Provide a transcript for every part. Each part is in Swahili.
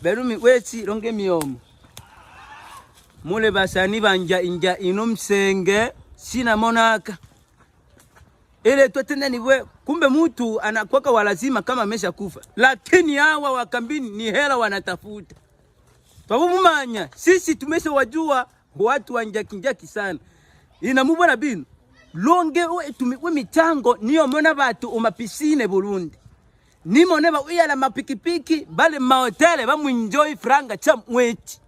Berumi wechi longe miomo mule basani banja inja ino msenge sina monaka ile tena niwe kumbe mtu anakuwa walazima kama amesha kufa, lakini hawa wakambini ni hela wanatafuta. Twabumanya sisi tumesha wajua watu wanjakinjaki sana inamubona bino longe we michango niyo mona batu umapisine Burundi nimone ba uyala mapikipiki bale mahotele bamuenjoy franga cha mwechi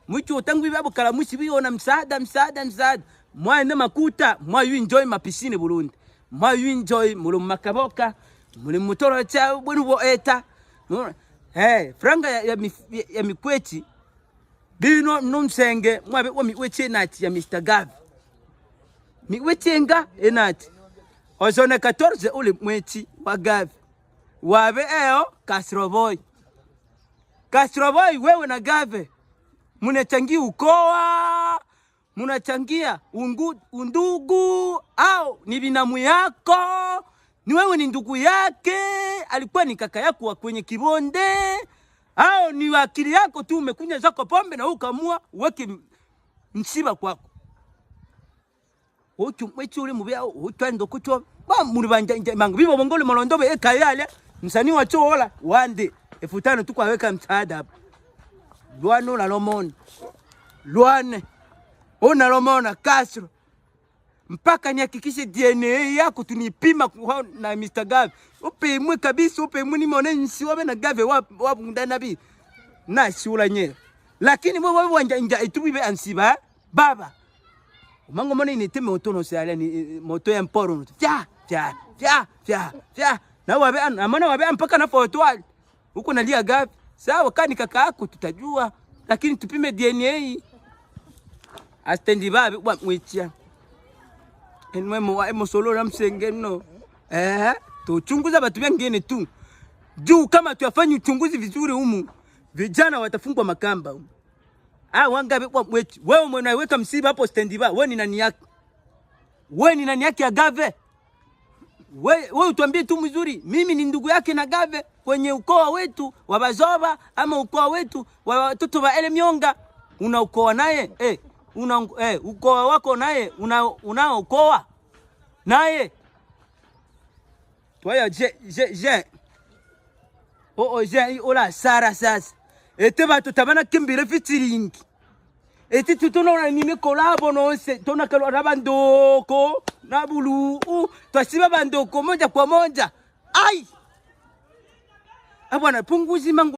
mwicho tangu babo kalamushi biona msaada msaada msaada mwaende makuta mwayu enjoy mapisine Burundi mwayu enjoy muli makaboka muli mutoro cha bwenu bo eta. Hey, franga ya mikwechi bino nomsenge mwabe wa mikwechi enati ya Mr. Gavi mikwechi enga enati ozone 14 uli mwechi wa Gavi wabe eo Castro Boy. Castro Boy wewe na Gave munachangia ukoa, munachangia undugu au ni binamu yako, ni wewe ni ndugu yake, alikuwa ni kaka yako kwenye kibonde, au ni wakili yako tu umekunya zako pombe na ukamua uweke msiba kwako. Ocho mwechi ule mubya utwando kucho ba muri banja mangu bibo bongole molondobe ekayale msanii wa choola wande 5000 tu kwaweka msaada hapo. Lwane unalomona. Lwane unalomona Castro. Mpaka nihakikishe DNA yako tunipima na Mr. Gave. Upimwe kabisa, upimwe nimone nsi wabe na Gave wa ndanabi. Na shula nye. Lakini wewe wanja inja itubibe ansiba baba. Umango mone initeme moto sale ni moto ya mporo. Fya fya fya fya fya. Na wabe amana wabe mpaka na foto huko nalia Gave. Sawa kani kaka yako tutajua, lakini tupime DNA. Astendi babe wa mwichia. Enwe mwa emosolo na msenge no. Tuchunguza watu wengine tu. Juu kama tuafanye uchunguzi vizuri humu, vijana watafungwa makamba humu. Ah, wangapi wa mwichi. Wewe mwenaweka msiba hapo stendi ba. Wewe ni nani yake? Wewe ni nani yake ya Gave? Wewe utuambie tu mzuri, mimi ni ndugu yake na Gave kwenye ukoa wetu wa Bazoba ama ukoa wetu wa watoto wa ele mionga. Una ukoa naye? Una ukoa wako naye? Una ukoa naye? Twaya je. O je ola sara sasa. Ete bato tabana kimbire fitiringi. Ete tutona nime kolabo nonse tona kalo rabandoko na bulu twasiba bandoko moja kwa moja. Ai! Abwana punguzi mangu.